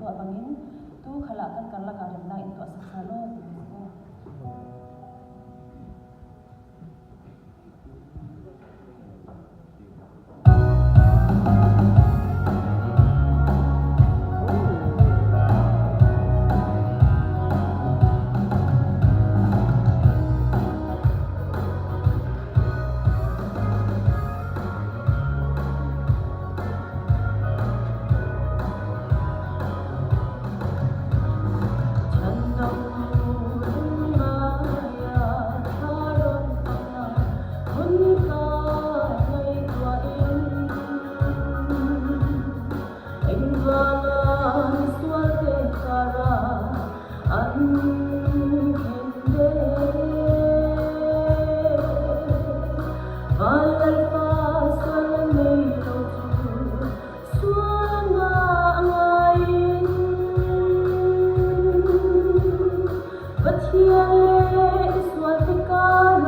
tuah bangin tu khal ah kan karlak ah remnak in tuah sak sal law ti si. Pathian le sual tikah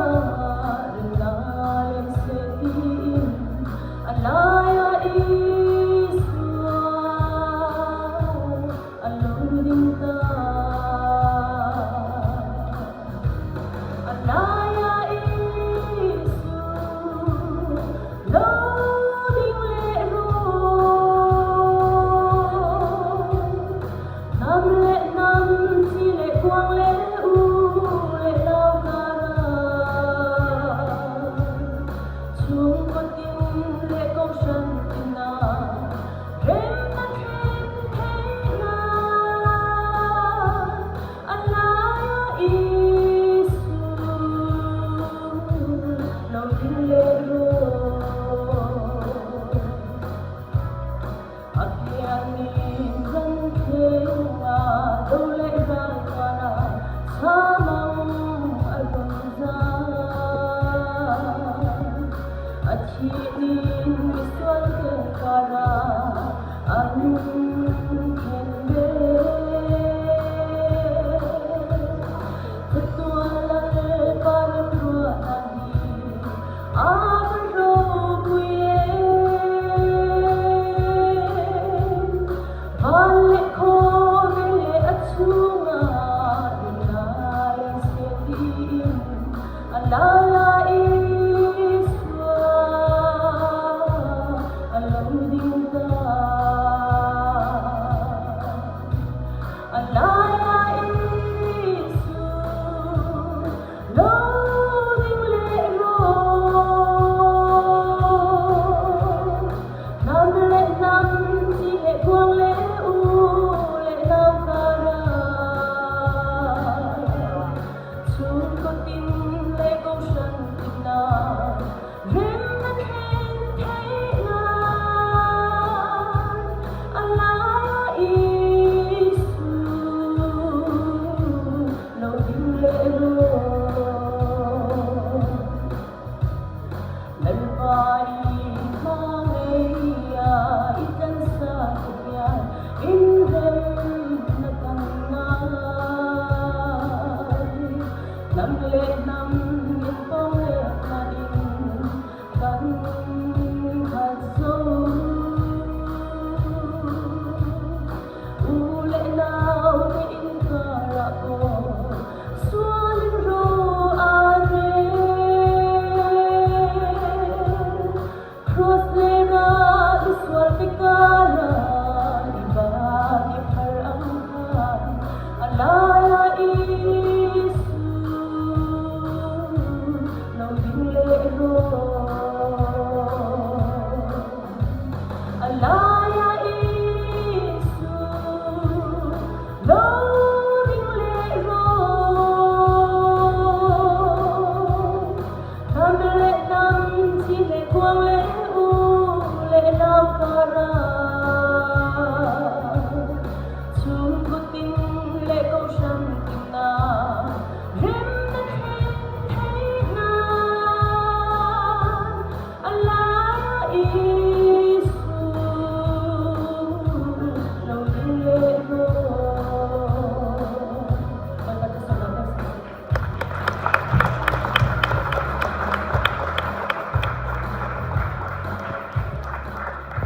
rinna le setin a lai ah Isual a lungding ta. A lai ah Isu lungding le rawl. Nam le nam, ci le kuang le u le lau karah. Chung tin le kohhran tinah rem na thlen theihnak a lai ah Isu lo ding le rawl. A pianmi kan kheng ah do le ral karah samang a rung zam. A thih ning misual te karah an khen ve. Chatuan lal param ruah hi a van ropui em. Van le khuavel le a chungah rinai se tiin a lala Isua a lo ding ta. A lala Isu lo ding le rawl. Nam le nam, ci le kuang le u le nau karah. Chungkaw tin le kohhran tinah rem na thlen theihnak a lai ah Isu lo ding le rawl. Lalpa i hma ngei ah i kan sa hian in rem na kan ngai. Hnam le hnam in pawng le hna in kan khat zo. U le nau te in karah kaw sual in ro aa rel. Cross le ra i sual te karah i van i phar ang khan a lai ah Isu lo ding le rawl. A lai.